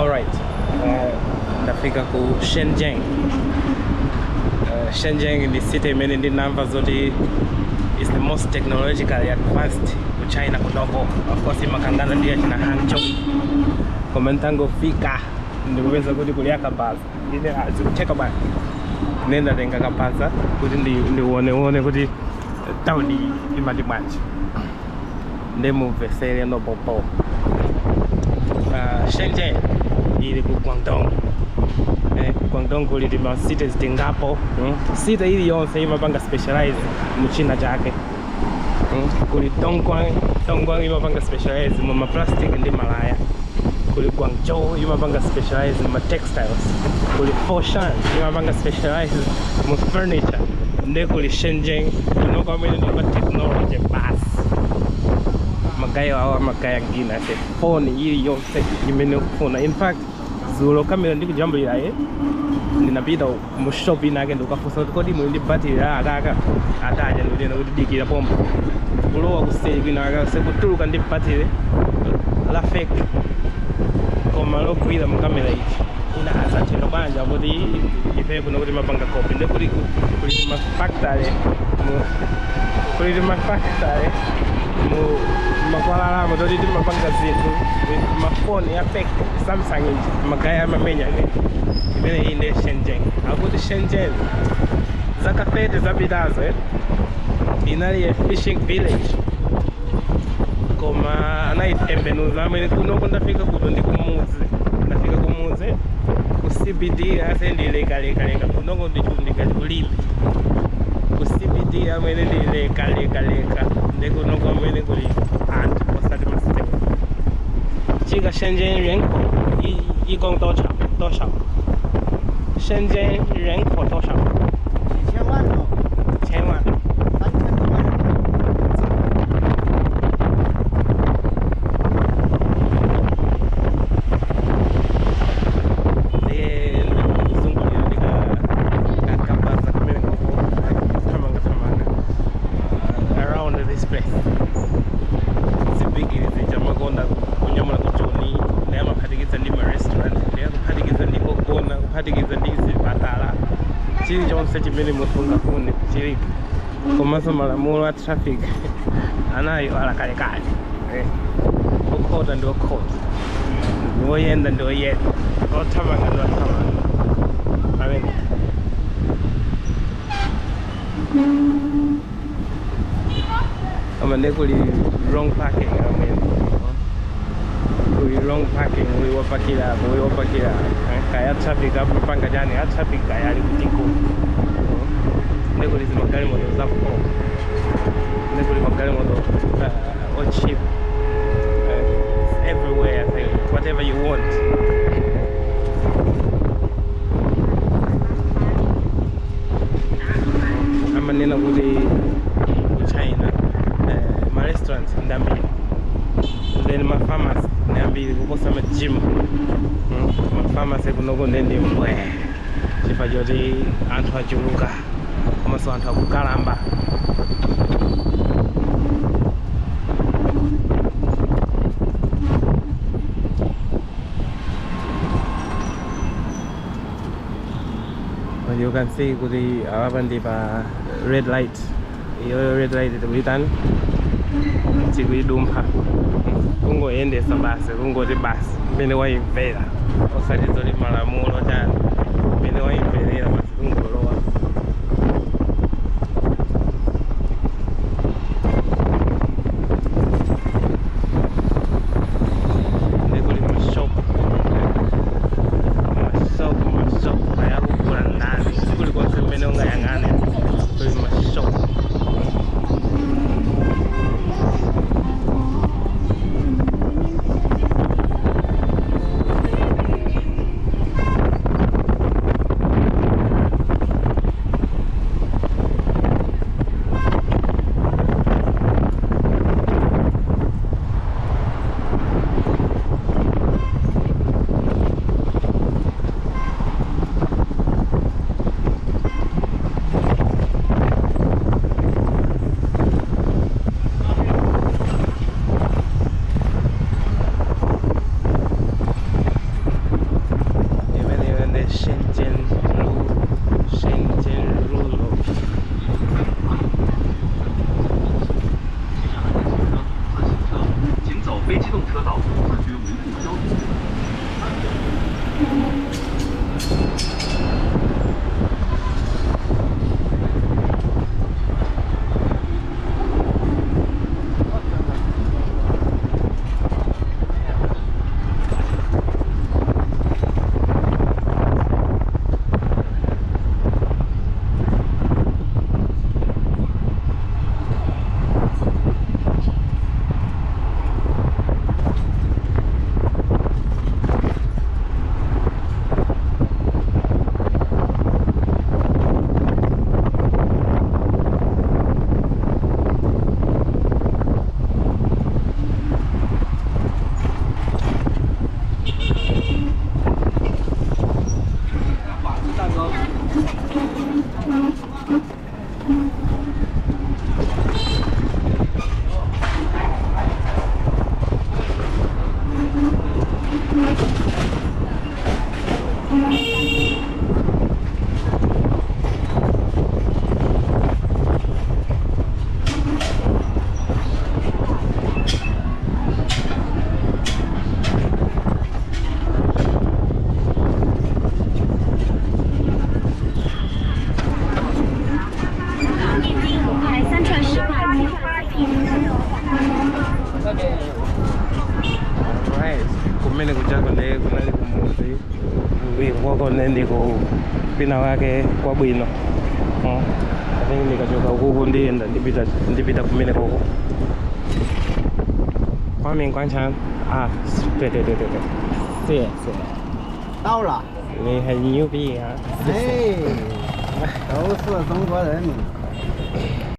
Alright, ndafika ku Shenzhen. Shenzhen ndi city imene ndinamva zoti is the most technologically advanced ku China kunoko. Of course imakangana ndiye china Hangzhou. Koma ntangofika ndikupeza kuti kuli akabaza. Ine azikutheka bwana. Nenda tenga kabaza kuti ndiuoneone kuti town imati bwanji. Ndimumvesere nopopo. Shenzhen ili ku Guangdong. Guangdong kuli tima cities tingapo. City iliyonse imapanga specialize mu china chake. Kuli Dongguan, Dongguan imapanga specialize mu ma plastic ndi malaya. Kuli Guangzhou imapanga specialize mu textiles. Kuli Foshan imapanga specialize mu furniture. Ndi kuli Shenzhen kunoko amene ndi ma technology basi. Magayo awo amagaya ngina ase phone iliyonse imene ukufuna. In fact, zulo kamera ndikujambulira ndinapita mu shop inake ndikukafunsa kuti kodi muli ndi battery la akaka ataja ndikutena kuti dikira pompo kulowa kuseri kwina akase kutuluka ndi battery la fake koma logwira mu kamera ichi ina azatheka banja kuti ife kuno kuti mapanga copy ndi kuli kuli ma factory mu kuli ma factory mu makwalalamo toti timapanga zinthu mafoni ya fake Samsung iji magaya amamenya ine imene iyi ndi Shenzhen. Akuti Shenzhen zaka 30 zapitazo inali a fishing village koma anayitembenuza amene kunoko ndafika kuno ndi kumuzi, ndafika kumuzi ku CBD ase ndi leka leka leka kunoko ndingati kulibe ku CBD amene ndi leka leka leka ndi kunoko amene kuli anthu osati masitemu. 这个深圳人口一共多少？多少？深圳人口多少？几千万哦，千万。 3000多万人。 Ndiye ndikuzungulira ndikakabaza kumene koko thamanga thamanga around this place. Zibigiri zija makonda kunyamula kuchoni ndi amaphatikiza ndi ma restaurant ndi akuphatikiza ndi kogona kuphatikiza ndi zipatala chilichonse chimene munthu ungafune chilipo komanso malamulo a traffic anayo alakalekale. Okhota ndi okhota, woyenda ndi oyenda, othamanga ndi othamanga amene koma ndi kuli wrong parking amene kuli wrong parking uli wapakira apo uli wapakira apo. Kaya traffic amapanga chani a traffic kaya ali kutiko ndi kuli zimagalimoto zapo ndi kuli magalimoto o cheap. It's everywhere, I think whatever you want. Amanena kuti ku China ma restaurants ndi ambiri then ma pharmacy ndi ambiri kuposa ma gym. Ma pharmacy kunoko ndi mbwe chifukwa choti anthu achuluka komanso anthu akukalamba. But you can see kuti apa ndi pa red light, iyo red light tikuitani tikuidumpha kungoyendesa basi kungoti basi mmene waimvera osati zoti malamulo chani mmene waimverera basi kungolowa. Ndikuli mashop mashop mashop ayakugula ndani kulikonse mmene ungayang'ane kuli mashop. 非机动车道，自觉维护交通秩序。 面筋5块，3串10块，7串4 Right. Kumene kuchako ndi kunali kumuzi wako ndi kupina wake kwabwino. I think ndikachoka ukuku ndiyenda ndipita kumene koko. 光明广场啊，对对对对对，谢谢，到了，你很牛逼啊！哎，都是中国人民。